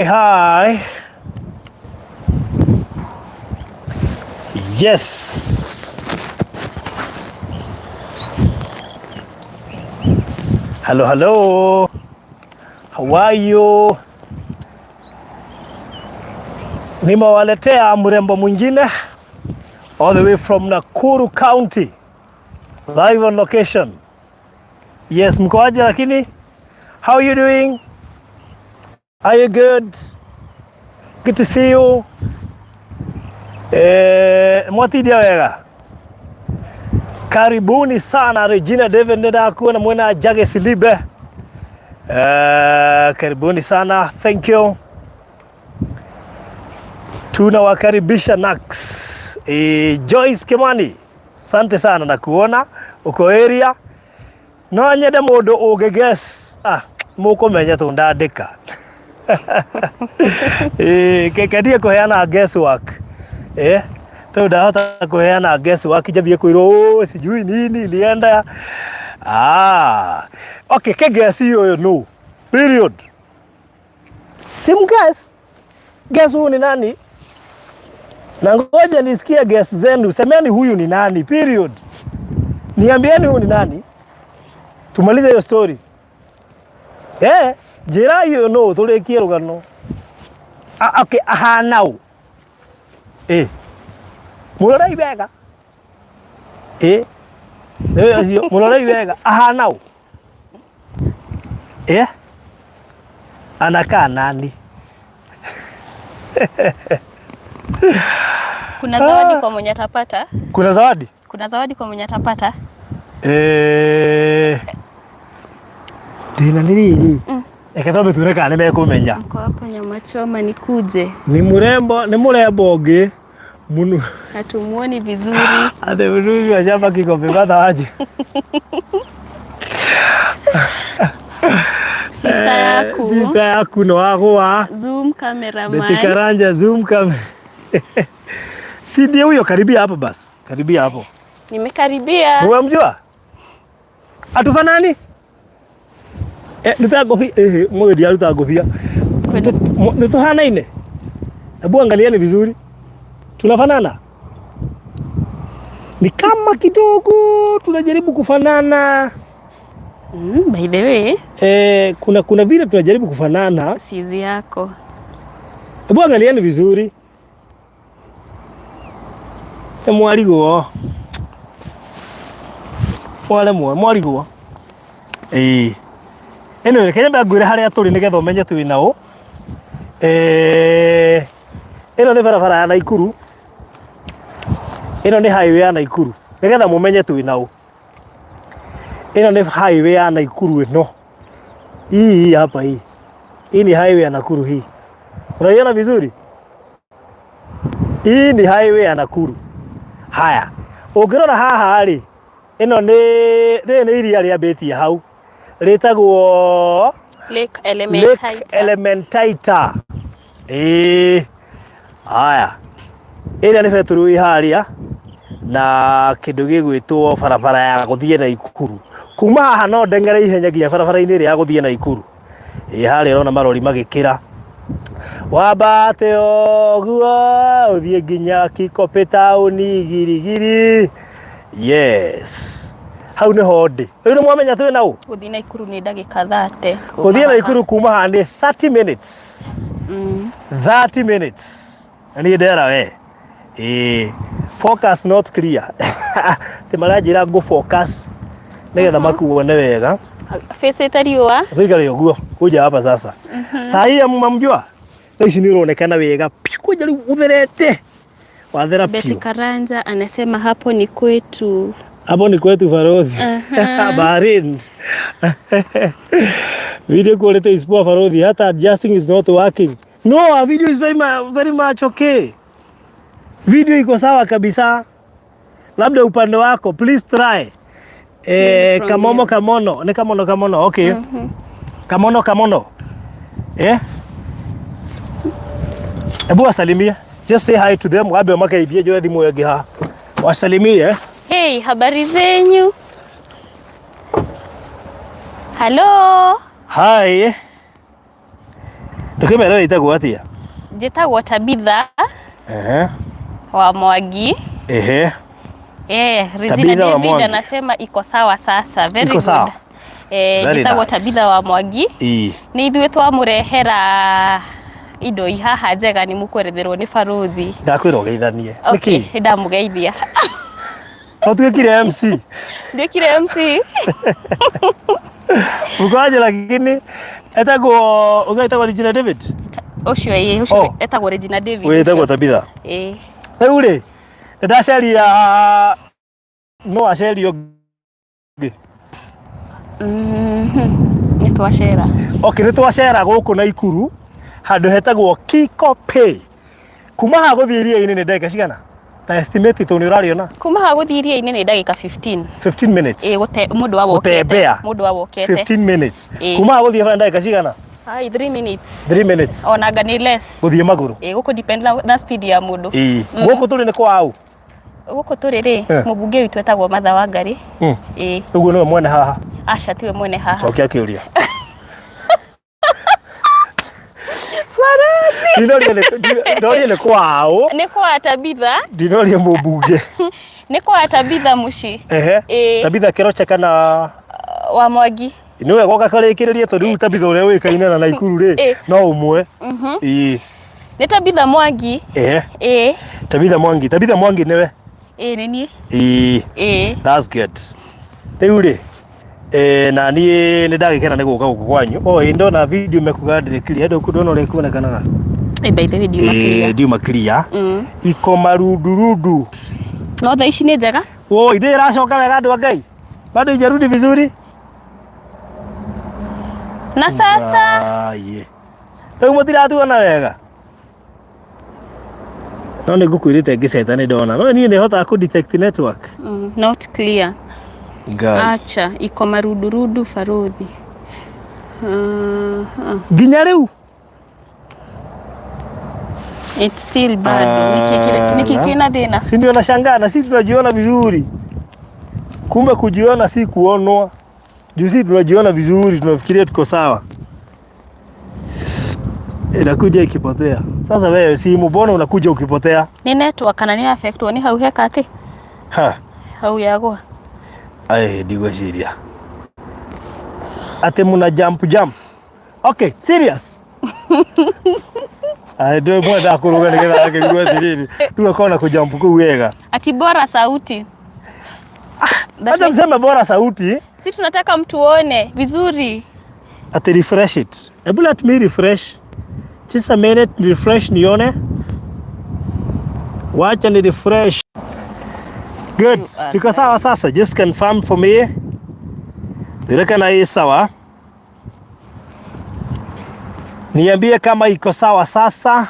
Hi. Yes. Hello, hello. How are you? Nimewaletea mrembo mwingine all the way from Nakuru County. Live on location. Yes, mko aje lakini? How are you doing? Are you good? Good to see you. Mwatindia wega. Karibuni sana Regina David nĩndakuona mwena Jage Silibe. Karibuni sana. Thank you. Tunawakaribisha Nax. Joyce Kimani. Sante sana na kuona uko area. No nyende mũndũ ũngĩ guess. Ah, mũkũmenya tu ndandĩka. Kendia kũheana guesswork. Tondũ ndahota kũheana guesswork njambie kwĩrwo oh, sijui nini ilienda. Ah, okay, ke guess ũyũ no. Period. Simguess. Guess huyu ni nani? Na ngoja nisikie guess zenu. Semeni huyu ni nani? Period. Niambieni huyu ni nani? Tumalize hiyo story. Njĩra hiyo no tũrĩkie rũgano. Ah, okay, ahana ũ? Mũrorei wega. Ũcio mũrorei wega. Ahana ũ? Anakaa nani? Kuna zawadi kwa mwenye atapata. Kuna zawadi? Kuna zawadi kwa mwenye atapata. Thĩna nĩ rĩrĩ. Reke twambe tuone kana nĩ mekũmenya. Mko hapo nyama choma nikuje. Ni mrembo, ni mrembo ũngĩ mũno. Hatumuoni vizuri. Ate mnunuzi wa shamba kikombe bata waje. Sister yaku. Sister yaku no wagwa. Zoom cameraman. Betty Karanja zoom camera. Si ndiye huyo, karibia hapo basi. Karibia hapo. Nimekaribia. Unamjua? Atufanani? Ruta ngobia. Mwe aruta ngobia. Nituhanaine? Hebu angalieni vizuri. Tunafanana? Ni kama kidogo tunajaribu kufanana. By the way. Kuna vile tunajaribu kufanana. Sizi yako. Hebu angalieni vizuri. Mwarigwo. Mwale mwarigwo. Anyway, reke nyambe ngwĩre harĩa tũrĩ nĩgetha ũmenye twĩ naũ. Ĩno nĩ barabara ya Naikuru. Ĩno nĩ highway ya Naikuru. Nĩgetha mũmenye twĩ naũ. Ĩno nĩ highway ya Naikuru ĩno. Hii hapa hii. Hii ni highway ya Nakuru hii. Unaiona vizuri? Hii ni highway ya Nakuru. Haya. Ũngĩrora haha rĩ, ĩno nĩ rĩrĩ nĩ iria rĩambĩtie hau. Rĩtagwo Lake Elementaita. Lake Elementaita. Haya. Ĩrĩa nĩ betũrũ ĩ harĩa na kĩndũ gĩgwĩtwo barabara ya gũthiĩ Naikuru. Kuma haha no ndeng'ere ihenya nginya barabara-inĩ ĩrĩa ya gũthiĩ Naikuru. Harĩa ũrona marori magĩkĩra. Wambate ũguo ũthiĩ nginya Kikopĩ taũni Girigiri. Yes. Hau nĩho ndĩ. Rĩu nĩ mwamenya twĩ naũ? Gũthiĩ Naikuru nĩ ndagĩka 30. Gũthiĩ Naikuru kuma haha nĩ 30 minutes. 30 minutes. Na niĩ ndera we. Focus not clear. Ti maranjĩra ngũ focus nĩgetha makuone wega. Face ĩte riũa. Tuikare ũguo. Kuja hapa sasa. Saa hii mmamjua? Thaa ici nĩ ũronekana wega. Kuja rĩu ũtherete. Wathera Betty Karanja anasema hapo ni kwetu. Hapo ni kwetu Farodhi. Bahrain. Video quality is poor Farodhi. Hata adjusting is not working. No, our video is very, very much okay. Video iko sawa kabisa. Labda upande wako, please try. Kamomo kamono, ni kamono kamono, okay. Kamono kamono. Ebu wasalimie. Just say hi to them. Wabe makaibie jo thimu ĩngĩ haha. Wasalimie. Hey, habari zenyu? Hello. Hi. Ndũkĩmere wĩtagwo atĩa? Njĩtagwo Tabitha Ehe. wa Mwangi. Ehe. Eh, Regina Tabitha wa David Mwangi. anasema iko sawa sasa. Very Iko good. sawa? Eh, Very njĩtagwo nice. Tabitha wa Mwangi. Ii. Nĩ ithuĩ twamũrehera indo i haha njega nĩ mũkweretherwo nĩ baruthi. Ndakwĩra ũgeithanie. Okay, Nĩkĩ? nĩ ndamũgeithia. Ũtuĩkire MC. Nduĩkire MC. Mkoaje lakini etagwo ũngĩ etagwo Regina David. Ũcio ĩĩ, ũcio Oh. etagwo Regina David. Wĩtagwo Tabitha. Ĩĩ. Rĩu rĩ, nĩndaceria no aceria ũngĩ. Nĩ twacera. Okay, nĩ twacera gũkũ Naikuru handũ hetagwo Kiko Pay. Kuma haha gũthiĩ iria-inĩ nĩ ndagĩka cigana? Ta estimate tondũ nĩ ũrarĩona. Kuma haha gũthiĩ iria-inĩ nĩ ndagĩka 15. 15 minutes. Ĩĩ, gũte mũndũ wa wokete. Gũtembea. Mũndũ wa wokete. 15 minutes. Ĩĩ. Kuma haha gũthiĩ bara nĩ ndagĩka cigana? Ai, 3 minutes. 3 minutes. Ona anga nĩ less. Gũthiĩ magũrũ. Ĩĩ, gũkũ depend na speed ya mũndũ. Ĩĩ. Gũkũ tũrĩ nĩ kwa ũ? Gũkũ tũrĩ rĩ, Eh. mũmbunge witũ etagwo Martha Wangari. Ĩĩ, Ũguo nĩwe mwene haha. aca tiwe mwene haha. Cokia kĩũria. Ndinoria nĩ ndoria nĩ kwa ũ? Nĩ kwa Tabitha, Ndinoria mũmbunge. nĩ kwa Tabitha mũciĩ. Ehe. Ĩĩ. Tabitha Keroche kana Wa Mwangi. nĩ wega ũgakarĩkĩrĩria tondũ rĩu Tabitha ũrĩa ũĩkaine na Naikuru rĩ Ĩĩ. no ũmwe. Ĩĩ. Nĩ Tabitha Mwangi. Ehe. Ĩĩ, Tabitha Mwangi. Tabitha Mwangi nĩwe. ĩĩ nĩ niĩ. Ĩĩ. Ĩĩ. That's good. Rĩu rĩ eh, na niĩ nĩ ndagĩkena nĩ gũka gũkũ kwanyu. O ĩ ndona video mekuga ndĩrĩ clear ndũ ndona ũrĩa ikuonekanaga. Ĩ, by the way ndiuma Ĩĩ clear. ndiuma clear. Iko marundurundu. No thaa ici nĩ njega. Woi, ndĩ ĩracoka wega andũ a Ngai. Bado ijarudi vizuri? Na sasa Aye. Rĩu mũtiratuona wega. No nĩ ngũkwĩrĩte ngĩceta nĩ ndona. No niĩ nĩ hotaga kũ detect network. Not clear. Ngai. Acha, iko marundurudu baruthi. Nginya rĩu. It's still bado. Nĩkĩ Ah, kĩna thĩna? Si ndio nashangaa na sisi tunajiona vizuri. Kumbe kujiona si kuonwa. Juu sisi tunajiona vizuri, tunafikiria tuko sawa. Inakuja ikipotea. Sasa wewe simu, mbona unakuja ukipotea? Nĩ network kana nĩ affectwo nĩ hau heka atĩ? Ha. Hau yagwa. Ai, ndigwĩciria atĩ muna jump jump. Okay, serious. Ai, ndå mwendaga kũrũga nĩgetha akĩrigwo atĩrĩrĩ rĩu akona kũjump kũu wega. Ati bora sauti. That Hata mseme bora sauti Si tunataka mtuone vizuri. ati refresh it. Hebu let me refresh. Just a minute, refresh nione. Wacha ni refresh. Good. You are Tuko sawa sasa. Just confirm for me. Turekana hii sawa. Niambie kama iko sawa sasa.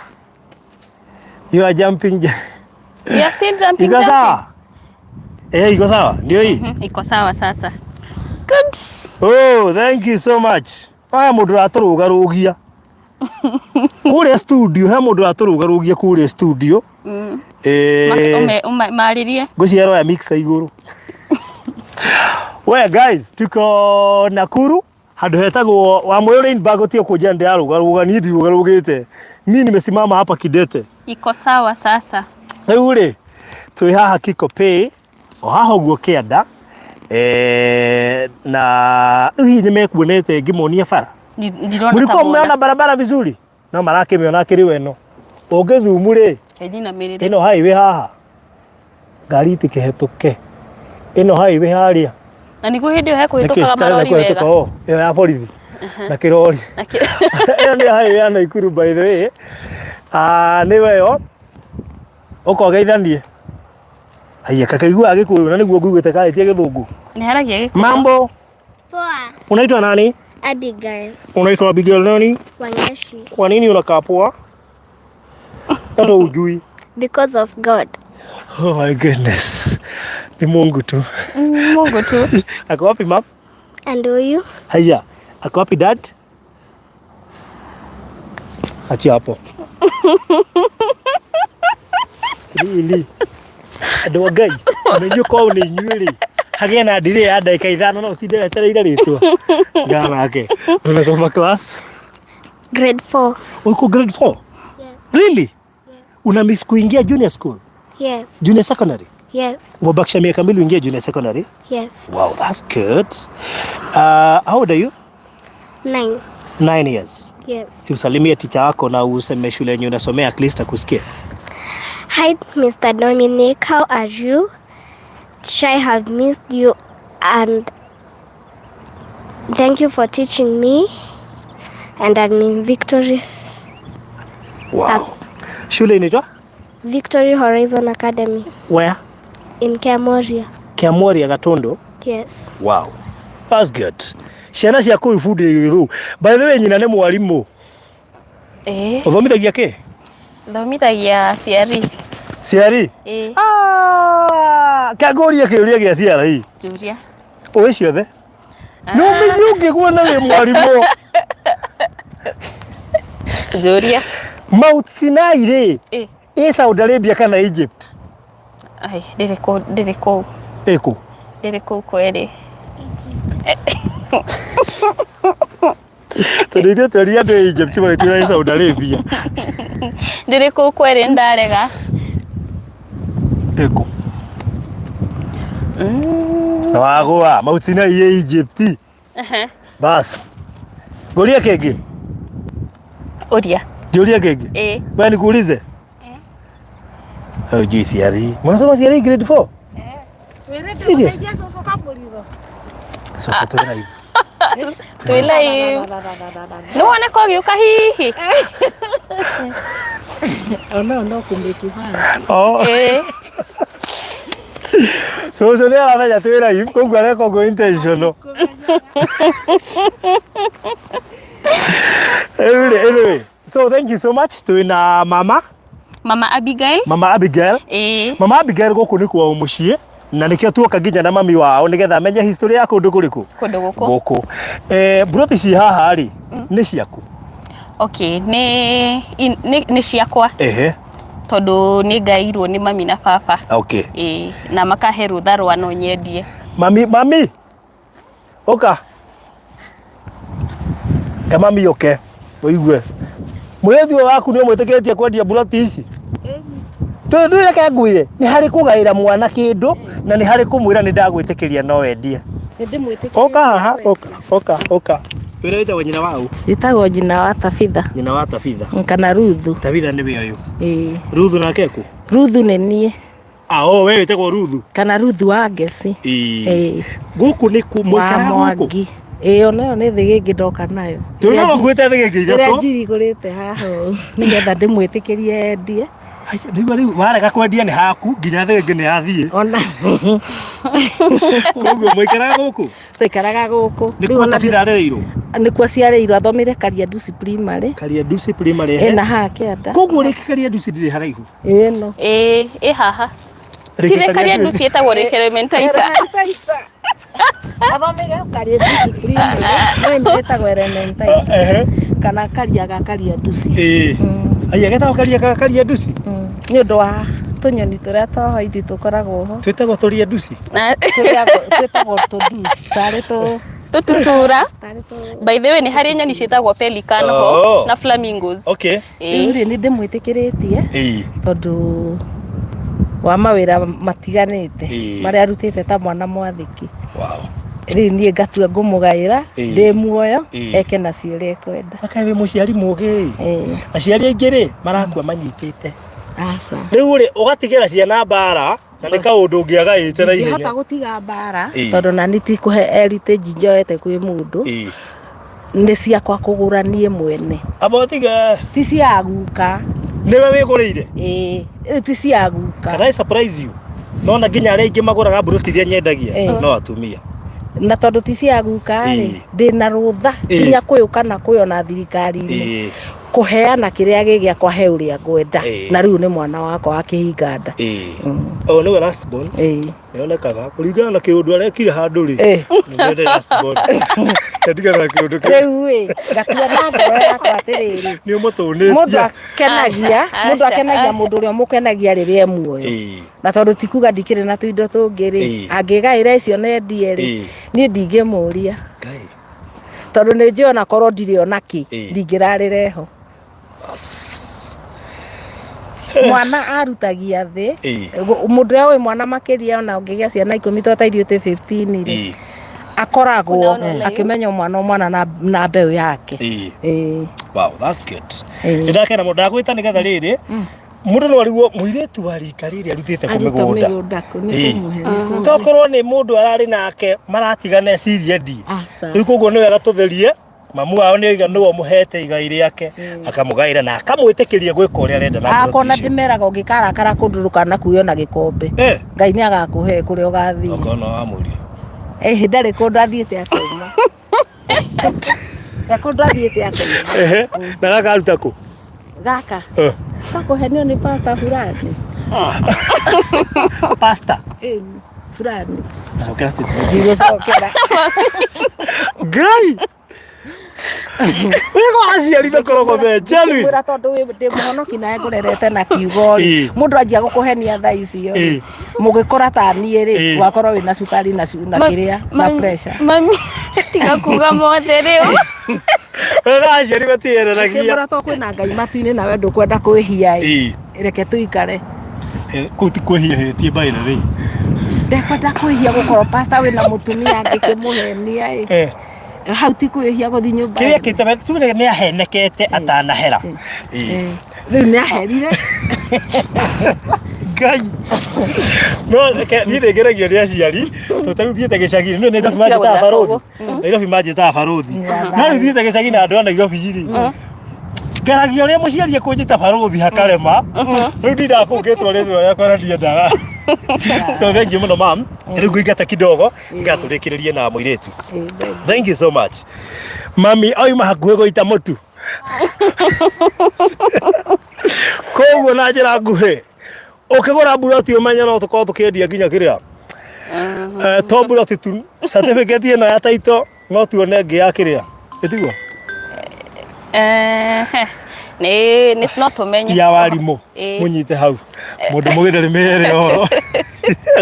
You are jumping. We are still jumping, Iko jumping. sawa? Eh, iko sawa. Ndio hii. Iko sawa sasa. Good. Oh, thank you so much. Haya mũndũ ũratũrũgarũgia kũrĩa studio, he mũndũ ũratũrũgarũgia kũrĩa studio. Eh, Marĩrie. ngwĩciria aroya mixer igũrũ. We guys, tuko Nakuru handũ hetagwo Wamũyũ Rainbag ũtige kũnjĩra ndĩrarũgarũga, niĩ ndirũgarũgĩte. Mimi nimesimama hapa kidete. Iko sawa sasa. Rĩu rĩ twĩ haha Kiko Pay o haha ũguo kĩanda eh, na rĩu hihi nĩ mekuonete ngĩmonia bara Ndirona mlikuwa ta muona. mmeona barabara vizuri no marakĩmĩona kĩrĩ we ĩno ũngĩzumu rĩ Nyinamĩrĩre. ĩno highway haha ngari itikĩhetũke ĩno highway harĩa Na nĩguo hĩndĩ ĩyo hekũhĩtũkaga Nĩkĩ marori wega. o ĩyo ya borithi na kĩrori Na kĩ- ĩyo nĩ highway ya Naikuru by the way. Ah, nĩwe ĩyo ũka ũgeithanie haiya kakaiguaga gĩkũyũ na nĩguo nguigĩte karĩtie gĩthũngũ. Nĩ haragia gĩkũyũ. Mambo, Poa. unaitwa nani? Abigail Unaitwa Abigail nani? Wangeshi. Kwa nini unakaa poa? Hata ujui. Because of God. Oh my goodness. Ni Mungu tu. Mungu tu. Ako wapi mam? And huyu? Haya, ako wapi dad? Achia hapo. Really? Andũ a Ngai, ona inyuĩ korwo nĩ inyuĩ rĩ, hagĩe na delay ya ndagĩka ithano no ũtinde wetereire rĩtwa. Tigana nake. Unasoma class? Grade 4. Uko grade 4? Yes. Really? Una miss kuingia junior school? Yes. Junior secondary? Yes. Umebakisha miaka mbili uingie junior secondary? Yes. Wow, that's good. How old are you? 9. 9 years. Yes. Si usalimie ticha wako na useme shule yenye unasomea at least akusikie. Hi, Mr. Dominic. How are you? I have missed you and thank you for teaching me. And I'm in Victory Wow. Shule inaitwa Victory Horizon Academy where? in Kemoria. Kiamwari ya Gatondo. Yes. Wow. That's good. Ciana ciaku ibundithio gĩthũngũ. By the way, nyina nĩ mwarimũ. Ĩĩ. Ũthomithagia kĩ? Thomithagia CRE. CRE? Ĩĩ. Ah, kangũrie kĩũria gĩa CRE. Njũria. Ũĩ ciothe? Nĩ ũmenye ũngĩgwo na wĩ mwarimũ. Njũria. Mount Sinai rĩ, Ĩĩ. ĩ Saudi Arabia kana Egypt? Ai, ndĩrĩ kũu, ndĩrĩ kũu. Ĩkũ? Ndĩrĩ kũu kweri. Tondũ ithuĩ twerire andũ Egypt magĩtwĩra ĩ Saudi Arabia. Ndĩrĩ kũu kweri ndarega. Ĩkũ? Wagũa, Mount Sinai ĩ Egypt. Ehe. Bas. Ngũrie kĩngĩ? Ũria. Njũrie kĩngĩ? Ĩĩ. Wewe nikuulize? Eh. Hujui CRE. Mnasoma CRE grade 4? Serious? Soka twĩ live. Twĩ live. Nĩ wone ko gĩũka hihi. Onao no kũmĩkĩbana. Oh. Ĩĩ. Cũcũ nĩ aramenya twĩ live koguo areka ũguo intentional. Anyway, anyway. So thank you so much. Twĩ na mama, Mama Abigail. mama Abigail. Ĩĩ. Mama Abigail gũkũ nĩ kwao mũciĩ na nĩkĩo tuoka nginya na mami wao nĩgetha amenye history ya kũndũ kũrĩkũ Kũndũ gũkũ. gũkũ. Eh, mburoti ci haha rĩ nĩ ciaku? Okay, nĩ nĩ nĩ ciakwa Ehe. tondũ nĩ ngairwo nĩ mami na baba. Okay. Ĩĩ, na makahe rũtha rwa no nyendie. Mami, mami. Oka. Ke mami oke. Ũigue. Mũrĩthi ũyũ waku nĩ ũmwĩtĩkĩrĩtie kwendia mburoti ici? Ndwĩreke ngwĩre, nĩ harĩ kũgaĩra mwana kĩndũ na nĩ harĩ kũmwĩra nĩ ndagwĩtĩkĩria no wendie. Oka haha, oka, oka, oka. Wĩra wĩtagwo nyina wa ũ? Ĩtagwo nyina wa Tabitha Nyina wa Tabitha. kana Ruthu. Tabitha nĩwe ũyũ. Ĩĩ. Ruthu nake kũ? Ruthu nĩ niĩ Ah, oh, we wĩtagwo Ruthu. kana Ruthu wa Ngeci. Ĩĩ. Ĩĩ. Gũkũ nĩ kũ Wa mũikaraga gũkũ? Mwangi. Ĩĩ onayo nĩ thĩgĩngĩ ndoka nayo. Tũrĩ ũkuĩte thĩgĩngĩ Ĩrĩa ithatũ. njirigũrĩte haha ũũ nĩgetha ndĩmwĩtĩkĩrie endie. Haya, nĩguo rĩu warega kwendia nĩ haku nginya thĩgĩngĩ nĩ yathiĩ. Ona Koguo mũikaraga gũkũ? tũikaraga gũkũ. Nĩ Rĩu kuo ona Tabitha arereirwo? nĩkuo aciarĩirwo athomire Kariandusi primary. Kariandusi primary. Ĩna haha kĩanda. Koguo rĩngĩ Kariandusi ndĩrĩ haraihu. Ĩno. Ĩĩ, ĩ haha. Rĩngĩ Tirĩ Kariandusi ĩtagwo Lake Elementaita. Athomeire Kariandusi primary. No ĩno ĩtagwo Elementaita. Ehe. Kana karia ga Kariandusi. Ĩĩ. Aya getagwo karia ga Kariandusi. Nĩ ũndũ wa tũnyoni tũrĩa twa white tũkoragwo ho. Twĩtagwo tũriandusi. Na Twĩtagwo tũdus tarĩ tũ tũtutura. tarĩ tũ By the way, nĩ harĩ nyoni ciĩtagwo pelican Oh. ho na flamingos. Okay. Rĩu Ĩĩ. rĩ nĩ ndĩmwĩtĩkĩrĩtie Ĩĩ. tondũ wa mawĩra matiganĩte Ĩĩ. marĩa arutĩte ta mwana mwathĩki. Wow. Rĩu niĩ ngatua ngũmũgaĩra Ĩĩ. ndĩ muoyo Ĩĩ. eke nacio ũrĩa ekwenda. Akaĩ wĩ mũciari mũgĩ. Ĩĩ. Aciari aingĩ rĩ marakua manyitĩte. Aca. Rĩu rĩ ũgatigĩra ciana mbara na nĩ kaũndũ ũngĩagaĩte na ihenya. Ndingĩhota gũtiga mbara Ĩĩ. tondũ nani ti kũhe heritage njoete kwĩ mũndũ Ĩĩ. nĩ ciakwa kũgũra niĩ mwene Amba ũtige ti cia guka nĩwe wĩgũrĩire. ĩĩ rĩu ti cia guka Can I surprise you? Nona nginya arĩa aingĩ magũraga mburoti iria nyendagia Ĩĩ. no atumia. na tondũ ti cia guka rĩ Ĩĩ. ndĩna rũtha Ĩĩ. nginya kwĩũka na kwĩona thirikari-inĩ Ĩĩ. kũheana kĩrĩa gĩ gĩakwa he ũrĩa ngwenda Ĩĩ. na rĩu nĩ mwana wakwa wa kĩhinga nda Ĩĩ. Ũyũ nĩwe last born. Ĩĩ. Nĩonekaga kũringana na kĩũndũ arekire handũ rĩ. Ĩĩ. Nĩ last born. Ndigana na kĩũndũ kĩu. Rĩu ĩ ngatua na ngoro yakwa atĩrĩrĩ Nĩ ũmũtũnĩtie. mũndũ akenagia Aca, mũndũ aca, akenagia aca. mũndũ ũrĩa ũmũkenagia rĩrĩa e muoyo Ĩĩ. na tondũ ti kuga ndikĩrĩ na tũindo tũngĩ rĩ Ĩĩ. angĩgaĩra icio na endie rĩ Ĩĩ. niĩ ndingĩmũria Ngai. Tondũ nĩ njũĩ ona korwo ndirĩ ona kĩ, ndingĩrarĩre ho. Mwana arutagia thĩ. Mũndũ ũrĩa ũĩ mwana makĩria ona ũngĩgĩa ciana 10 to ta ithuĩ twĩ 15 rĩ, akoragwo akĩmenya o mwana o mwana na mbeũ yake. Ĩĩ. Wow, that's good. Nĩ ndakena mũno. Ndagwĩta nĩgetha rĩrĩ mũndũ no arigwo mũirĩtu wa rika rĩrĩ arutĩte kũ Aruta mĩgũnda. mĩgũnda kũ, nĩ kũmũhe, nĩ kũmũhe. Tokorwo nĩ mũndũ ararĩ nake maratigana ecirie ndi. Aca. Rĩu koguo nĩ wega tũtherie mamu wao nĩ oiga nĩwe ũmũhete igai rĩake akamũgaĩra na akamwĩtĩkĩria gwĩka ũrĩa arenda na Akona mburoti icio. ndĩmeraga ũngĩkarakara kũndũ ndũkanakuo na gĩkombe. Ngai nĩ agakũhe kũrĩa ũgathiĩ. Okorwo no wamũria. Eh, ndarĩ kũndũ athiĩte akauma. Ndarĩ kũndũ athiĩte akauma. Ehe, na gaka aruta kũ? Gaka. Gakũhenio nĩ pastor fulani. Pastor? Ĩni, fulani. Cokera statement. Ndigũcokera. Ngai! Wĩgo aciari makoragwo me genuine. Ngwĩra tondũ ndĩ mũhonoki nawe ngũrerete na kiugo rĩ, mũndũ anjia gũkũhenia thaa icio rĩ, mũgĩkũra ta niĩ rĩ, ũgakorwo wĩna cukari na kĩrĩa na pressure. Mami, tiga kuga mothe rĩu. Wega aciari matiheranagia. Ngĩmwĩra to kwĩna Ngai matu-inĩ nawe ndũkwenda kwĩhia ĩ, reke tũikare. Kũu ti kwĩhia hĩtie by the way. Ndekwenda kwĩhia gũkorwo pastor wĩna mũtumia angĩkĩmũhenia ĩ. Hau ti kwĩhia gũthiĩ nyũmba. Kĩrĩa kĩte tuge nĩ ahenekete atanahera. Rĩu nĩ aherire. Ngai. No reke niĩ nĩ ngeragio nĩ aciari tondũ ta rĩu thiĩte gĩcagi-inĩ nĩ Nairobi manjĩtaga barũthi. Nairobi manjĩtaga barũthi. No rĩu thiĩte gĩcagi na andũ a Nairobi rĩ. Ngeragia ũrĩa mũciari ekũnjĩta barũthi hakarema. Rĩu ndindaga kũu ngĩtwo rĩtwa rĩakwa na ndiendaga. So thank you mũno mam. Rĩu ngũingata kidogo ngatũrĩkĩrĩrie na mũirĩtu. Thank you so much. Mami oima hakuhĩ gũita mũtu. Koguo na njĩra nguhĩ ũkĩgũra mburoti ũmenye no tũkorwo tũkĩendia nginya kĩrĩa to mburoti tu certificate ĩno ya title no tuone ĩngĩ ya kĩrĩa ĩtiguo Nĩ no tũmenye ya warimũ mũnyite hau mũndũ mũgĩ ndarĩ mĩere ũhoro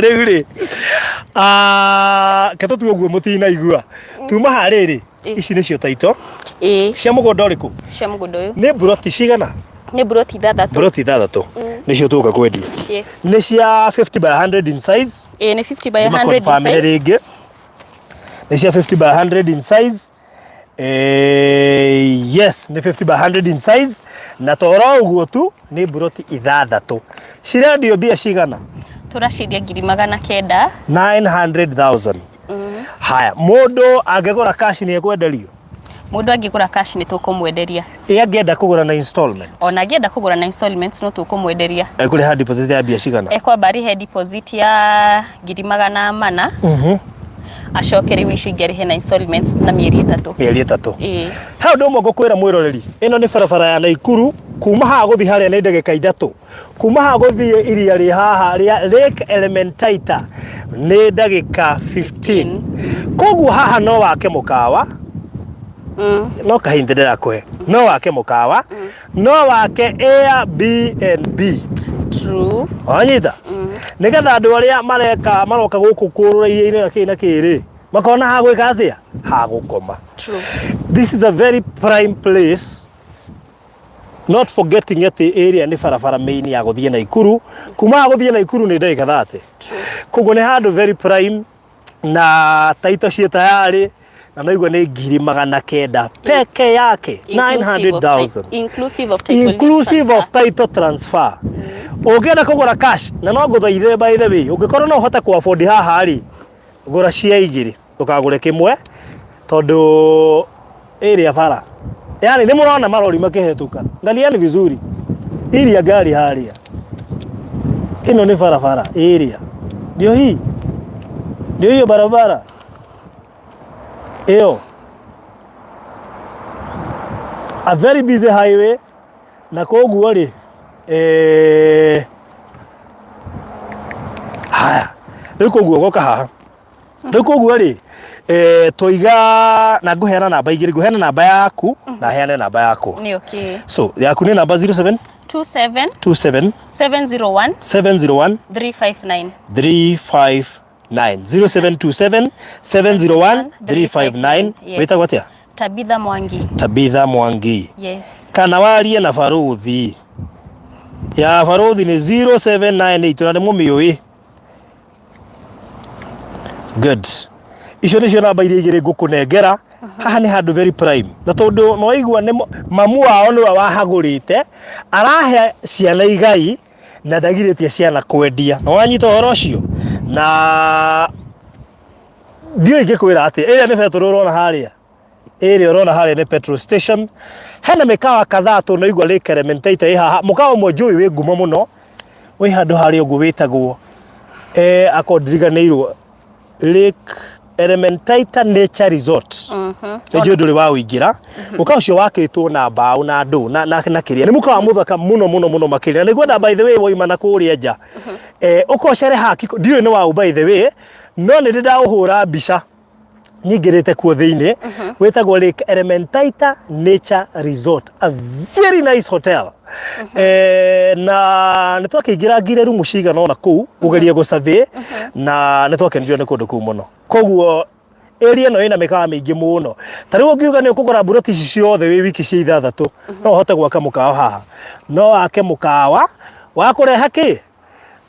rĩu rĩ ke tũtue ũguo mũtinaigua tuma ha rĩrĩ ici nĩcio title cia mũgũnda ũrĩkũ? Cia mũgũnda ũyũ. Nĩ mburoti cigana? Nĩ mburoti 6. Mburoti 6 nĩcio tũgũka kwendia. Yes. Nĩ cia 50 by 100 in size. Ĩĩ nĩ 50 by 100 in size. Rĩngĩ nĩ cia 50 by 100 in size. Yes, nĩ 50 by 100 in size na toro ũguo tu nĩ mburoti 6 cirendio mbia cigana? Tũraciendia 900,000. 900,000. Haya, mũndũ angĩgũra cash nĩ ekwenderio? Mũndũ angĩgũra cash nĩ tũkũmwenderia. Ĩ angĩenda kũgũra na installment? Ona angĩenda kũgũra na installments no tũkũmwenderia. Ekũrĩha deposit ya mbia cigana? Ekwamba arĩhe deposit ya 400,000. Acoke rĩu icio ingĩ arĩhe na installments na mĩeri 3. Mĩeri 3. Ĩĩ. He ũndũ ũmwe ngũkwĩra mwĩroreri, ĩno nĩ barabara ya Naikuru, kuma haha gũthiĩ harĩa nĩ ndagĩka 3. Kuma haha gũthiĩ iria rĩ haha rĩa Lake Elementaita nĩ ndagĩka 15. Koguo haha no wake mũkawa, no kahinda ndĩrakũhe, no wake mũkawa, no wake Airbnb. True. Wanyita? Nĩgetha andũ arĩa mareka maroka gũkũ kũrũra iria-inĩ na kĩ na kĩ rĩ, makona ha gwĩka atĩa? Ha gũkoma. True. This is a very prime place. Not forgetting atĩ area nĩ barabara main ya gũthiĩ Naikuru. Kuma haha gũthiĩ Naikuru nĩ ndagĩka 30. Koguo nĩ handũ very prime na taito ciĩ tayarĩ na naigua nĩ 900,000 peke yake, 900,000. Inclusive of title Inclusive of title transfer. Ũngĩenda kũgũra cash na no ngũthaithe by the way, ũngĩkorwo no ũhote kũ afford haha rĩ, gũra cia igĩrĩ, ndũkagũre kĩmwe tondũ ĩrĩa bara yani nĩ mũrona marori makĩhetũka, angaliani vizuri iria ngari harĩa, ĩno nĩ barabara ĩrĩa, ndio hii, ndio hiyo barabara ĩyo, a very busy highway, na koguo rĩ haya rĩu koguo goka haha rĩu koguo rĩ twaiga na ngũheana namba igĩrĩ, ngũheana namba yaku na heane namba yakwa. Nĩ okay. So yaku nĩ namba 07 27 27 701 701 359. 359 0727 701 359. Yes. Wĩtagwo atĩa? Tabitha Mwangi. Tabitha Mwangi. Yes. Kana warie na baruthi ya baruthi nĩ 0798 na nĩ mũmĩũĩ. Good. Icio nĩcio namba iria igĩrĩ ngũkũnengera. Haha nĩ handũ very prime. Na tondũ nĩwaigua nĩ mamu wao nĩwe wahagũrĩte, arahe ciana igai na ndagirĩtie ciana kwendia. Nĩ wanyita ũhoro ũcio? Na ndiũĩ ingĩkwĩra atĩa. Ĩrĩa nĩ betũrũ ũrona harĩa. Ĩrĩa ũrona harĩa nĩ petrol station. Hena mĩkawa kadhaa tũnaigua Lake Elementaita ĩ haha. Mũkawa ũmwe njũĩ wĩ ngumo mũno wĩ handũ harĩa ũguo wĩtagwo eh, akorwo ndiriganĩirwo Lake Elementaita Nature Resort. Nĩ njũĩ ndũrĩ wa ũingĩra. Mũkawa ũcio wakĩtwo na mbaũ na ndũ na, na, na kĩrĩa. Nĩ mũkawa mũthaka mũno mũno mũno makĩria. Na nĩngwenda by the way woima na kũrĩa nja. Eh, ũkocere haki ndiũĩ nĩ waũ by the way no nĩ ndĩ ndaũhũra mbica nyingĩrĩte kuo thĩinĩ wĩtagwo Lake Elementaita Nature Resort, a very nice hotel. Eh, na nĩ twakĩingĩra ngire rumu cigana ũna kũu kũgeria gũ survey na nĩ twakenirio nĩ kũndũ kũu mũno. Koguo area ĩno ĩna mĩkawa mĩingĩ mũno. Ta rĩu ũngiuga nĩ ũkũgũra mburoti ici ciothe wĩ wiki cia ithathatũ, no ũhote gwaka mũkawa haha. No wake mũkawa wa kũreha kĩ?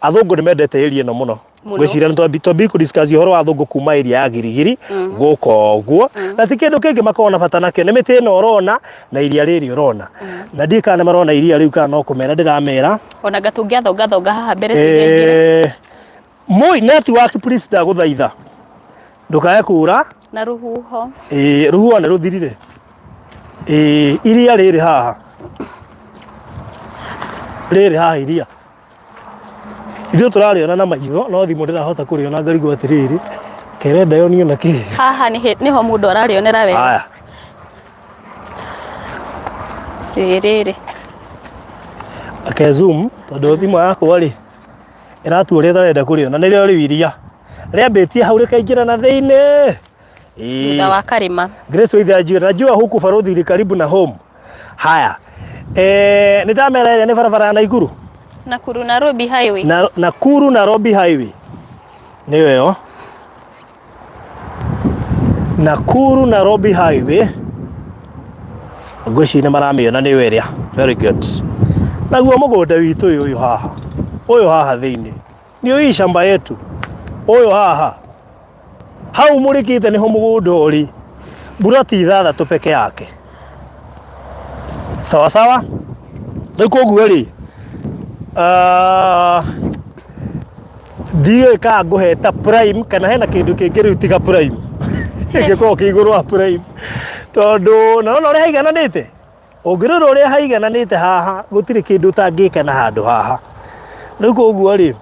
Athũngũ nĩ mendete area ĩno mũno. Mũno. Ngwĩciria nĩ twambi kũ discuss ũhoro wa athũngũ kuma area ya Girigiri gũka ũguo. Na ti kĩndũ kĩngĩ makoragwo na bata nakĩo, nĩ mĩtĩ ĩno ũrona na iria rĩrĩ ũrona. Na ndiũĩ kana nĩ marona iria rĩu kana no kũmera ndĩramera. Ona anga tũngĩathongathonga haha mbere tũingaingĩre. Eh, Moi network please ndagũthaitha ndũkae kũra. Na rũhuho. Ĩĩ, rũhuho nĩ rũthirire. Ĩĩ, iria rĩrĩ haha, rĩrĩ haha iria ithuĩ tũrarĩona na maitho no thimũ ndĩrahota kũrĩona ngarigwo atĩrĩrĩ kerenda yonio na kĩ. Haha nĩho mũndũ ararĩonera wega. Haya. Ĩĩ, rĩrĩ. Ake zoom tondũ thimũ yakwa rĩ ĩratua ũrĩa ĩtarenda kũrĩona. Nĩrĩo rĩu iria rĩambĩtie hau rĩkaingĩra na thĩinĩ. Ĩĩ. Thutha wa karĩma. Grace Waithera Njue, najua huku Baruthi ni karibu na home. Haya. Eh, nĩ ndamera ĩrĩa nĩ barabara ya Naikuru. Nakuru Nairobi Highway. Na, Nakuru Nairobi Highway. Nĩyo ĩyo. Nakuru Nairobi Highway. Ngwĩciria nĩ maramĩona nĩyo ĩrĩa. Very good. Naguo mũgũnda witũ ũyũ ũyũ haha. Ũyũ haha thĩinĩ. Nĩ hii shamba yetu. Ũyũ haha. Hau mũrĩkĩte nĩho mũgũnda ũrĩ. Buroti ithathatũ peke yake. Sawa sawa. Rĩu koguo rĩ, ah, ndiũĩ kana ngũheta prime kana hena kĩndũ kĩngĩ rĩu tiga prime kĩngĩkorwo kĩ igũrũ wa prime tondũ na ũrona ũrĩa haigananĩte. Ũngĩrora ũrĩa haigananĩte haha gũtirĩ kĩndũ ũtangĩka na handũ haha. Rĩu koguo rĩ,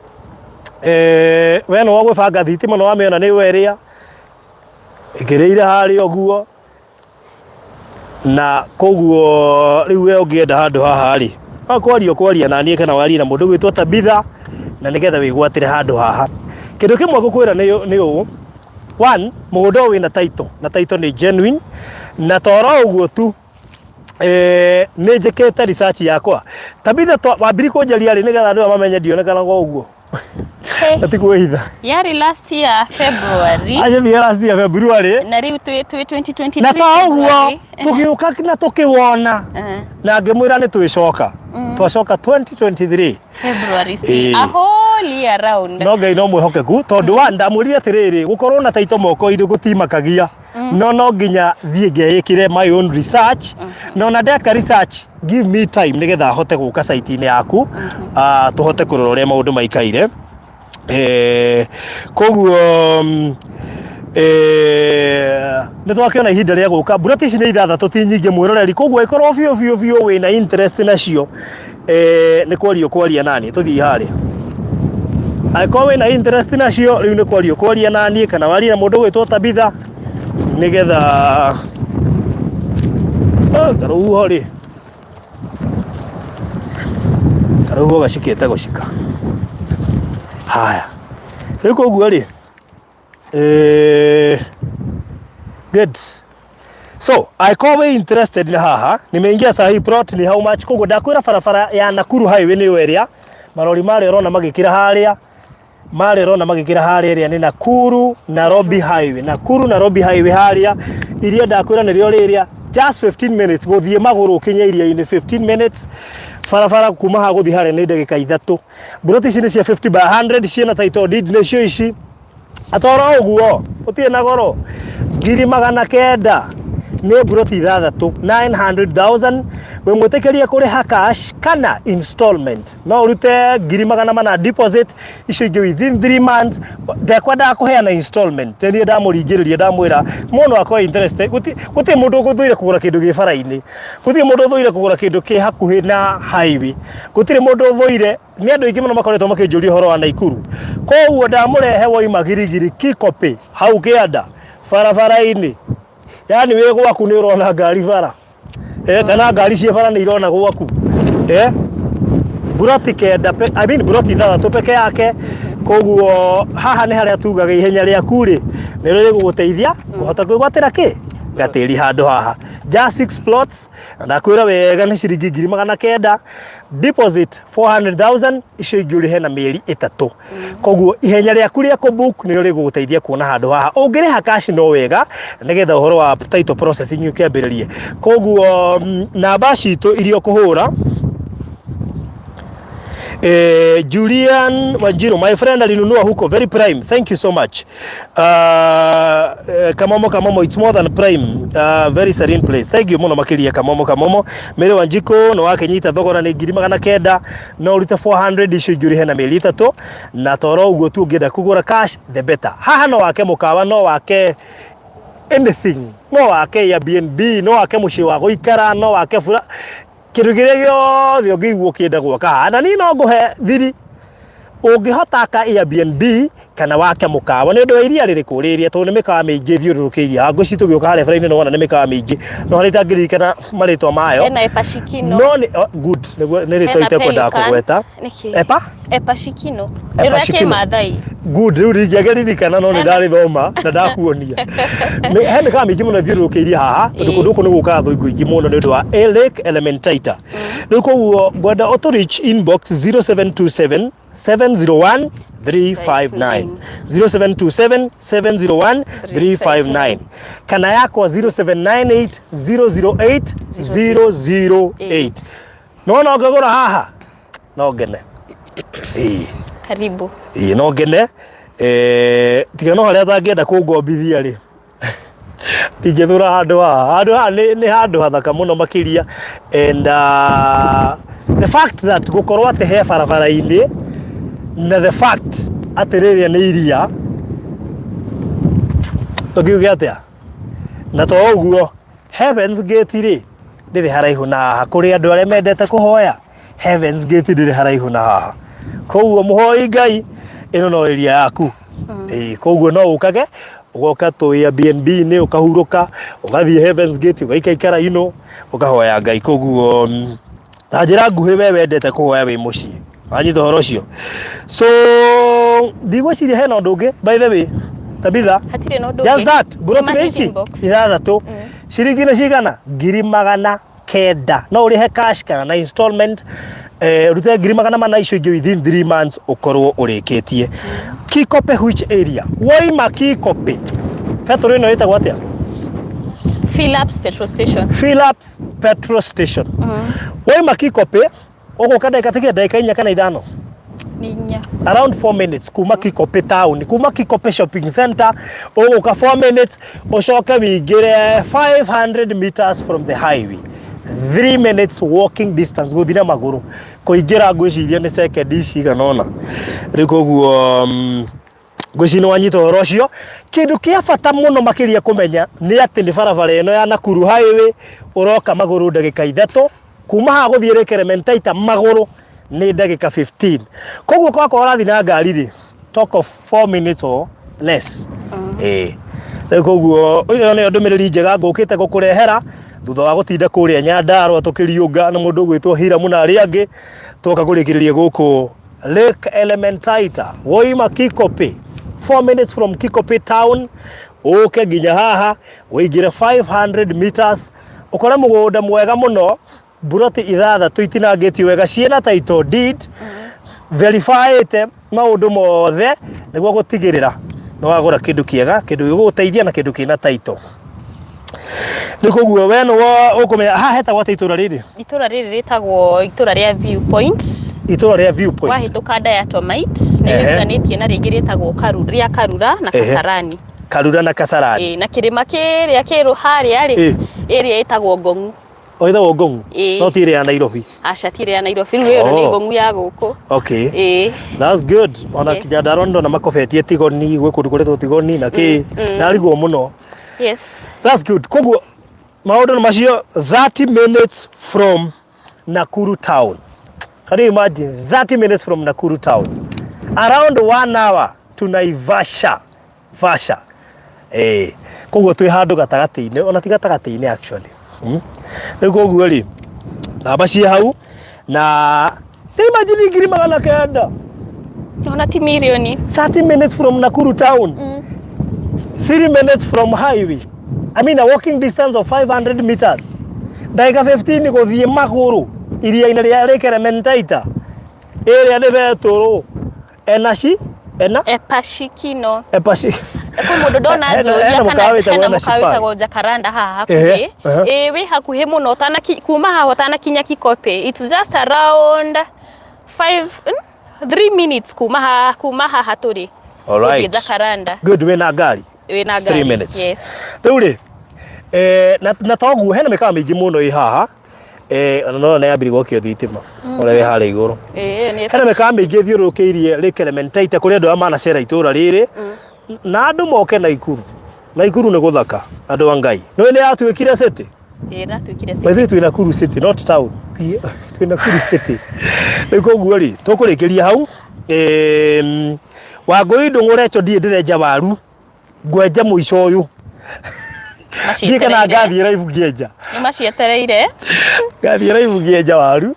eh, we nĩ wagwĩbanga thitima nĩ wamĩona nĩ ĩrĩa ĩkĩrĩire harĩa ũguo, na koguo rĩu we ũngĩenda handũ haha rĩ, no kwaria ũkwaria na niĩ kana warie na mũndũ ũgwĩtwo Tabitha na nĩgetha wĩgwatĩre handũ haha. Kĩndũ kĩmwe ngũkwĩra nĩ ũũ, one, mũgũnda ũyũ wĩna title na title nĩ genuine, na toro ũguo tu eh, nĩ njĩkĩte research yakwa. Tabitha wambiri kũnjaria rĩ nĩgetha andũ aya mamenye ndionekanaga ũguo. Hey. Na ti kwĩhitha. Yarĩ last year February. Anjĩthire last year February. Na rĩu twĩ 2023. Na to ũguo tũgĩũka na tũkĩwona. Na ngĩmwĩra nĩ twĩcoka. Twacoka 2023. February still a whole year round. No Ngai no mwĩhokeku tondũ wa ndamwĩrire atĩrĩrĩ gũkorwo na taito moko-inĩ gũtimakagia. No no nginya thiĩ ngeĩkĩre my own research. Na ona ndeka research give me time nĩgetha hote gũka site-inĩ yaku, tũhote kũrora ũrĩa maũndũ maikaire. Koguo nĩ twakĩona ihinda rĩa gũka. Mburoti ici nĩ ithathatũ ti nyingĩ mwĩroreri, koguo ĩkorwo biũ biũ biũ wĩna interest nacio, nĩ kwaria ũkwaria naniĩ. Tũthiĩ harĩa. Angĩkorwo wĩna interest nacio rĩu nĩ kwaria ũkwaria naniĩ kana warie na mũndũ ũgwĩtwo Tabitha nĩgetha karũhuho rĩ, karũhuho gacikĩte gũcika. Haya, rĩu koguo rĩ, good. So, angĩkorwo wĩ interested na haha, nimeingia saa hii plot ni how much, koguo ndakwĩra barabara ya Nakuru Highway nĩyo ĩrĩa marori marĩa ũrona magĩkĩra harĩa. Marĩa ũrona magĩkĩra harĩa ĩrĩa nĩ Nakuru Nairobi Highway. Nakuru Nairobi Highway harĩa iria ndakwĩra nĩrĩo rĩrĩa just 15 minutes gũthiĩ magũrũ ũkinye iria-inĩ 15 minutes barabara kuma haha gũthiĩ harĩa nĩ ndagĩka ithatũ. Mburoti ici nĩ cia 50 by 100 ciĩna title deed nĩcio ici. Atoro ũguo gũtirĩ na goro 900,000 nĩ mburoti ithathatũ 900,000 wĩ mwĩtĩkĩrie kũrĩha cash kana installment no ũrute 400,000 deposit icio ingĩ within 3 months ndekwendaga kũheana installment niĩ ndamũringĩrĩria ndamwĩra mũndũ akorwo interested gũtirĩ mũndũ ũthũire kũgũra kĩndũ gĩ bara-inĩ gũtirĩ mũndũ ũthũire kũgũra kĩndũ kĩ hakuhĩ na highway gũtirĩ mũndũ ũthũire Nĩ andũ aingĩ mũno makoretwo makĩnjũria ũhoro wa Naikuru. Koguo ndamũrehe woima Girigiri Kikopĩ hau kĩanda barabara-inĩ. Yaani wĩ gwaku nĩ ũrona ngari bara. Eh, kana ngari ciĩ bara nĩ irona gwaku. Eh, mburoti kenda pe, I mean mburoti ithathatũ peke yake. Koguo haha nĩ harĩa tugaga ihenya rĩaku rĩ nĩrĩo rĩgũgũteithia kũhota kwĩgwatĩra kĩ gatĩri handũ haha. Just six plots na ndakwĩra wega nĩ ciringi 900,000 deposit 400,000 icio ingĩ ũrĩhe na mĩeri ĩtatũ koguo ihenya rĩaku rĩa kũbook nĩrĩo rĩgũgũteithia kuona handũ haha ũngĩrĩha cash no wega nĩgetha ũhoro wa title processing ũkĩambĩrĩrie koguo namba citũ iria ũkũhũra Julian Wanjiru, my friend alinunua huko very prime. Thank you so much. Kamomo Kamomo, it's more than prime. Very serene place. Thank you muno makiria Kamomo Kamomo. Mary Wanjiku no wakinyita thogora ni 900,000 no urute 400 icio ingĩ ũrĩhe na mĩeri ĩtatũ na toro ũguo tu ũngĩenda kũgũra cash the better. Haha no wake mũkawa no wake anything no wake Airbnb no wake mũciĩ wa gũikara no wake bura Kĩndũ kĩrĩa gĩothe ũngĩigua ũkĩenda gwaka haha, na niĩ no ngũhe thiri, ũngĩhota aka Airbnb kana wake mũkawa nĩ ũndũ wa iria rĩrĩkũ rĩrĩa, tondũ nĩ mĩkawa mĩingĩ ĩthiũrũrũkĩirie haha. Ngwĩciria tũgĩũka harĩa bara-inĩ nĩ wona nĩ mĩkawa mĩingĩ, no harĩa itangĩririkana marĩtwa mayo. Hena Epashikino. No nĩ, oh, good, nĩguo nĩ rĩtwa Hena itekwendaga Pelican. kũgweta. Nĩkĩ? Epa? Epashikino. Nĩ rwa Epashikino. Kĩmathai. Good, rĩu ndingĩakĩririkana no nĩ ndarĩthoma na ndakuonia. He mĩkawa mĩingĩ mũno ĩthiũrũrũkĩirie haha tondũ kũndũ gũkũ nĩ gũkaga athũngũ aingĩ mũno nĩ ũndũ wa A Lake Elementaita. Rĩu koguo ngwenda ũtũ reach inbox 0727 701 359 0727 701 359 kana yakwa 0798 008 008. Nĩwona ũngĩgũra haha no ngene. Ĩĩ. Karibu. Ĩĩ no ngene. Eh, tiga no harĩa atangĩenda kũngombithia rĩ ndingĩthura handũ haha. Handũ haha nĩ handũ hathaka mũno makĩria and the fact that gũkorwo atĩ he barabara-inĩ na the fact atĩ rĩrĩa nĩ iria tũngiuge atĩa na to ũguo Heaven's Gate rĩ ndĩrĩ haraihu na haha kũrĩ andũ arĩa mendete kũhoya Heaven's Gate ndĩrĩ haraihu na haha koguo mũhoi Ngai ĩno no area yaku Ĩĩ, koguo no ũkage ũgoka tũ Airbnb-inĩ ũkahurũka ũgathiĩ Heaven's Gate ũgaikaikara you know ũkahoya Ngai koguo na njĩra nguhĩ we wendete kũhoya wĩ mũciĩ wanyita ũhoro ũcio so ndigwĩciria hena ũndũ ũngĩ by the way Tabitha Hatirĩ na ũndũ just ũngĩ. that mburoti nĩ Tũmahe ici inbox. ithathatũ ciringi nĩ cigana 900,000 no ũrĩhe cash kana na installment rute 400,000 icio ingĩ within 3 months ũkorwo ũrĩkĩtie Kikope which area woima Kikope betũrũ ĩno ĩtagwo atĩa Phillips petrol station. Phillips petrol station woima Kikope ũgũka ndagĩka tiga ndagĩka inya kana ithano Nĩ inya. around 4 minutes kuma Kikope town kuma Kikope shopping center ũgũka 4 minutes ũcoke wĩingĩre 500 meters from the highway 3 minutes walking distance gũthiĩ na magũrũ kũingĩra ngwĩciria nĩ sekendi cigana ũna rĩu koguo ngwĩciria nĩ wanyita ũhoro ũcio kĩndũ kĩa bata mũno makĩria kũmenya nĩ atĩ nĩ barabara ĩno ya Nakuru highway ũroka magũrũ ndagĩka ithatũ kuma haha gũthiĩ Lake Elementaita magũrũ nĩ ndagĩka 15 koguo kwakorwo ũrathiĩ na ngari rĩ talk of 4 minutes or less ĩĩ rĩu koguo ĩyo nĩyo ndũmĩrĩri njega ngũkĩte gũkũrehera thutha wa gũtinda kũrĩa Nyandarua tũkĩriũnga na mũndũ ũgwĩtwo Hiramu na arĩa angĩ twoka kũrĩkĩrĩria gũkũ Lake Elementaita woima Kikope 4 minutes from Kikope town ũke nginya haha ũingĩre 500 meters ũkore mũgũnda mwega mũno mburoti ithathatũ itinangĩtio wega ciĩna title deed verifyĩte maũndũ mothe nĩguo gũtigĩrĩra nĩ wagũra kĩndũ kĩega, kĩndũ gĩgũgũteithia na kĩndũ kĩna title. Rĩu koguo we nĩwe ũkũmenya haha hetagwo atĩa itũra rĩrĩ? Itũra rĩrĩ rĩtagwo itũra rĩa View Point. Itũra rĩa View Point. Wahĩtũka Diatomite nĩ rĩhutanĩtie na rĩngĩ rĩtagwo rĩa Karura na Kasarani. Karura na Kasarani. Ĩĩ, na kĩrĩma kĩrĩa kĩrũ harĩa rĩ, ĩrĩa ĩtagwo Ngong'u. O ĩtagwo Ngong'u? Ĩĩ. No ti ĩrĩa ya Nairobi? Aca ti ĩrĩa ya Nairobi, rĩu ĩyo nĩ Oh. Ngong'u ya gũkũ. Okay. Ĩĩ. That's good. Ona Yes. kinya ndarona ndona makobetie Tigoni, gwĩ kũndũ kũretwo Tigoni na kĩ. Ndarigwo mũno. Yes. That's good. Koguo maũndũ nĩ macio 30 minutes from Nakuru town. Can you imagine 30 minutes from Nakuru town? Around one hour to Naivasha. Vasha. Eh, koguo twĩ handũ gatagatĩ-inĩ, ona ti gatagatĩ-inĩ actually. Rĩu koguo rĩ, namba ciĩ hau na imagine 900,000. Ona ti mirioni. 30 minutes from Nakuru town. 3 minutes from highway. I mean a walking distance of 500 meters. Ndagĩka 15 gũthiĩ magũrũ iria-inĩ rĩa Lake Elementaita. Ĩrĩa nĩ betũrũ. Enashi? Ena? Epashikino. Epashi. Kwĩ mũndũ ndona Hena- njũria hena kana mũkawa wĩtagwo hena Enashi mũkawa Park. wĩtagwo Jacaranda haha Ehe, hakuhĩ. ehe. Ĩĩ wĩ hakuhĩ mũno ũtanaki kuma haha ũtanakinya Kikope. It's just around 5 3 minutes kuma haha kuma haha tũrĩ. All right. Gũthiĩ Jacaranda. Good, wĩna ngari. Wĩna ngari. 3 minutes. Yes. Rĩu rĩ, eh, na toguo hena mĩkawa mĩingĩ mũno ĩ haha eh, ona no nĩ yambire gwakio thitima ũrĩa wĩ harĩa igũrũ. Ĩĩ nĩ Hena mĩkawa mĩingĩ ĩthiũrũrũkĩirie Lake Elementaita kũrĩ andũ arĩa manacera itũra rĩrĩ na andũ moke Naikuru. Naikuru nĩ gũthaka andũ a Ngai. Nĩũĩ nĩ yatuĩkire city? Ĩĩ ĩratuĩkire By the way, twĩ Nakuru city not town. Twĩ Nakuru city. Rĩu koguo rĩ tũkũrĩkĩria hau. Em, Wangũi Ndũng'ũ Recho ndiĩ ndĩrenja waru ngwenja mũico ũyũ ndiĩ kana ngathiĩ live ngĩenja. Nĩ macietereire. Ngathiĩ live ngĩenja waru.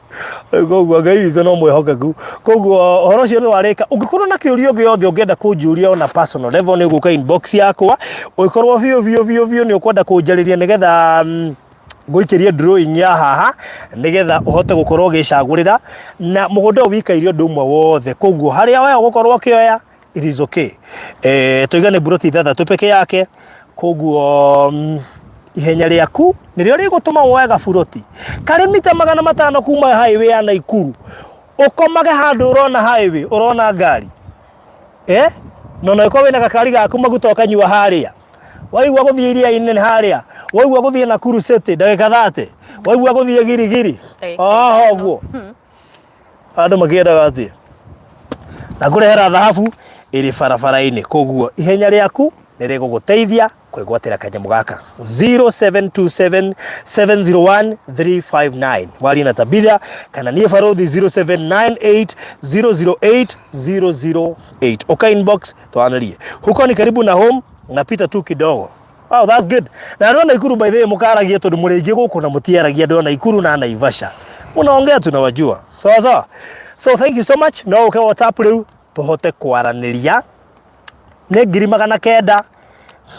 Rĩu koguo Ngai witũ no mwĩhokeku. Koguo ũhoro ũcio nĩ warĩka. Ũngĩkorwo na kĩũria o gĩothe ũngĩenda kũnjũria ona personal level nĩ ũgũka inbox yakwa. Ũngĩkorwo biũ biũ biũ biũ nĩ ũkwenda kũnjarĩria nĩgetha ngũikĩrie drawing ya haha nĩgetha ũhote gũkorwo ũgĩcagũrĩra na mũgũnda ũyũ wĩikaire ũndũ ũmwe wothe. Koguo harĩa we ũgũkorwo ũkĩoya it is okay. Tũiga nĩ mburoti ithathatũ peke yake. Koguo ihenya rĩaku nĩrĩo rĩgũtũma woe gaburoti karĩ mita 500 kuma highway ya Naikuru ũkomage handũ ũrona highway ũrona ngari na ona ũngĩkorwo wĩna gakari gaku maguta ũkanyua harĩa waigua gũthiĩ iria-inĩ harĩa waigua gũthiĩ Nakuru City ndagĩka 30 waigua gũthiĩ Girigiri Ndagĩka oho ithano. ũguo andũ makĩendaga atĩa na kũrehera thahabu ĩrĩ barabara-inĩ koguo ihenya rĩaku nĩ rĩgũgũteithia kwĩgwatĩra kanyamũ gaka 0727 701 359 warie na Tabitha kana niĩ Barũthi 0798 008 008 ũka inbox twanĩrie huko ni karibu na home napita tu kidogo. Wow, that's good. Na andũ a Naikuru by the way mũkaragia tondũ mũrĩ aingĩ gũkũ na mũtiaragia andũ a Naikuru na Naivasha. Mũnaongea tunawajua. Sawa sawa. So thank you so much. No ũke WhatsApp rĩu tũhote kwaranĩria. Nĩ 900,000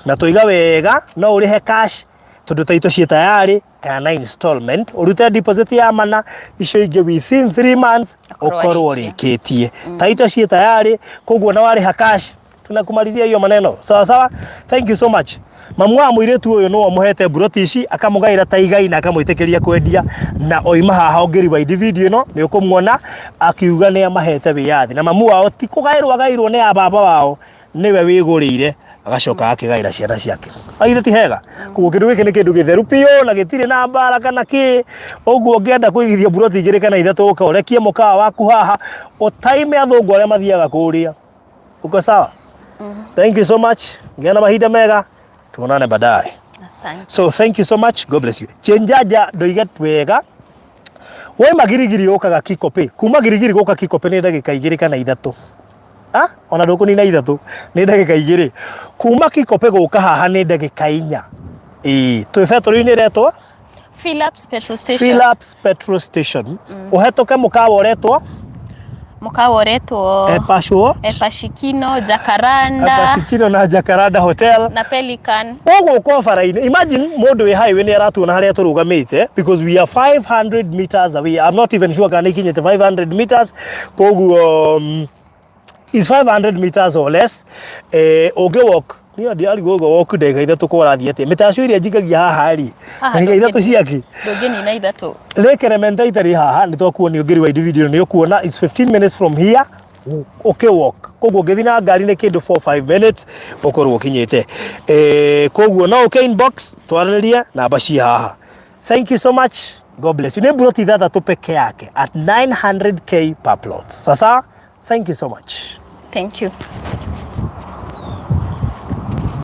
na tũiga wega no ũrĩhe cash tondũ taitũ ciĩ tayari kana na installment ũrute deposit ya mana icio ingĩ within 3 months Ũkorwo ũkorwo warĩkia. ũrĩkĩtie. Taitũ ciĩ tayari koguo na warĩha cash tunakumalizia hiyo maneno sawa sawa. Thank you so much. Mamu wa mũirĩtu ũyũ nĩwe ũmũhete mburoti ici akamũgaĩra ta igai na akamwĩtĩkĩria kwendia na oima haha ũngĩ rewind video ĩno nĩ ũkũmuona akiuga nĩ amahete wĩyathi na mamu wao ti kũgaĩrwo agaĩrwo nĩ a baba wao nĩwe wĩgũrĩire agacoka akĩgaĩra ciana ciake. Agithĩ ti hega? Koguo kĩndũ gĩkĩ nĩ kĩndũ gĩtheru biũ na gĩtirĩ na mbara kana kĩ. Ũguo ũngĩenda kũigithia mburoti igĩrĩ kana ithatũ ũka ũrekie mũkawa waku haha ũtaime athũngũ arĩa mathiaga kũrĩa. Uko sawa? Thank you so much. Ngĩa na mahinda mega. Tuonane baadaye. Asante. So thank you so much. God bless you. Chenjaja ndoiga wega. Waima Girigiri ũkaga Kikope. Kuma Girigiri gũka Kikope nĩ ndagĩka igĩrĩ kana ithatũ. Ah, ona ndũkũnina ithatũ nĩ ndagĩka igĩrĩ. Kuma Kikope gũka haha nĩ ndagĩka inya. Ĩĩ, twĩ betũrũ-inĩ ĩretwo Phillips Petrol Station. Phillips Petrol Station. Ũhetũke mũkawa ũretwo Mũkawa ũretwo Epashwo Epashikino, Jacaranda Epashikino na Jacaranda Hotel na Pelican. Ũgũka bara-inĩ, imagine mũndũ wĩ highway nĩ aratuona harĩa tũrũgamĩte because we are 500 meters away. I'm not even sure kana ikinyĩte 500 meters, koguo is 500 meters or less. Ũngĩ walk niĩ ndiarigwo ũguo walk ndagĩka 3 ko ũrathiĩ atĩa mĩtacio ĩrĩa njikagia haha rĩ, Haha ndagĩka 3 ciaki Ndũngĩnina 3. Lake Elementaita rĩ haha nĩ twakuonia, ũngĩ rewind video nĩ ũkuona is 15 minutes from here ũkĩ walk, koguo ũngĩthiĩ na ngari nĩ kĩndũ 4 5 minutes ũkorwo ũkinyĩte. Koguo no ũke inbox twaranĩrie, namba ci haha. Thank you so much, God bless you. Nĩ mburoti 6 peke yake at 900K per plot. Sasa thank you so much. Thank you.